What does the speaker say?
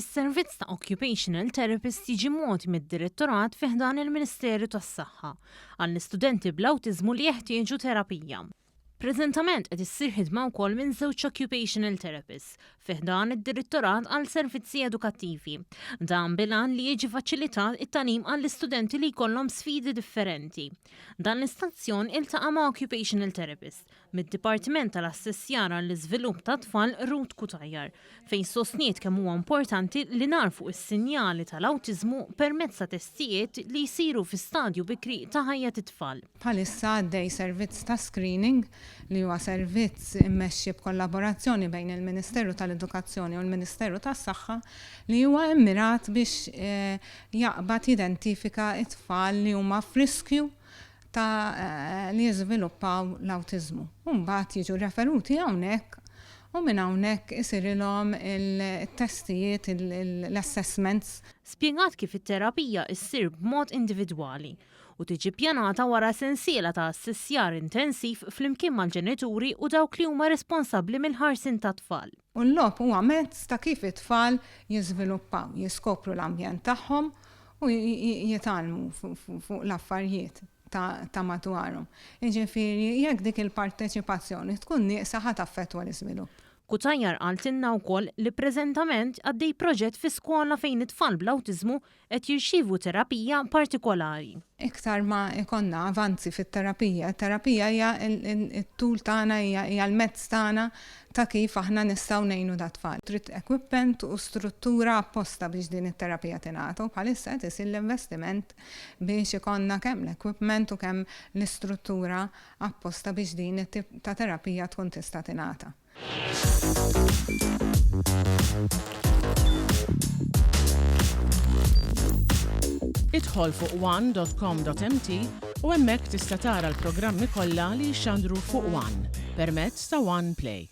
Is-servizz ta' Occupational Therapist jiġi mogħti mid-Direttorat fi ħdan il-Ministeru tas-Saħħa għall-istudenti bl-awtiżmu li jeħtieġu terapija. Preżentament qed issir ħidma wkoll minn żewġ Occupational Therapists fi ħdan id-Direttorat għal Servizzi Edukattivi. Dan bil-għan li jiġi faċilitat it-tagħlim għall-istudenti li jkollhom sfidi differenti. Dan l-istazzjon iltaqa' ma' Occupational Therapist mid-Dipartiment tal-Assessjar għall-Iżvilupp tat-Tfal Ruth Cutajar fejn sostniet kemm huwa importanti li nagħrfu s-sinjali tal-awtiżmu permezz ta' testijiet li jsiru fi stadju bikri ta' ħajja t-tfal. Bħalissa għaddej servizz ta' screening li huwa servizz immexxi b'kollaborazzjoni bejn il-Ministeru tal-Edukazzjoni u l-Ministeru tas-Saħħa li huwa immirat biex jaqbad jidentifika t-tfal li huma f'riskju ta' li jiżviluppaw l-awtiżmu. U mbagħad jiġu referuti hawnhekk u minn hawnhekk isirilhom it-testijiet, l-assessments. Spjegat kif it-terapija ssir b'mod individwali u tiġi ppjanata wara sensiela ta' assessjar intensiv flimkien mal-ġenituri u dawk li huma responsabbli mill-ħarsien tat-tfal. U l-logħob huwa mezz ta' kif it-tfal jiżviluppaw, jiskopru l-ambjent tagħhom u jitgħallmu fuq l-affarijiet ta' madwarhom. Jiġifieri jekk dik il-parteċipazzjoni tkun nieqsa ħa taffettwa l-iżvilupp. Cutajar qaltilna wkoll li preżentament għaddej proġett fi skola fejn it-tfal bl-awtiżmu qed jirċievu terapija partikolari. Iktar ma jkollna avanzi fit-terapija, it-terapija hija t-tool tagħna, hija l-mezz tagħna ta' kif aħna nistgħu ngħinu dat-tfal. Trid equipment u struttura apposta biex din it-terapija tingħata u bħalissa qed isir l-investiment biex ikollna kemm l-equipment u kemm l-istruttura apposta biex din it-tip ta' terapija tkun tista' tingħata. Idħol fuq one.com.mt u hemmhekk tista' tara l-programmi kollha li jixxandru fuq One permezz ta' One Play.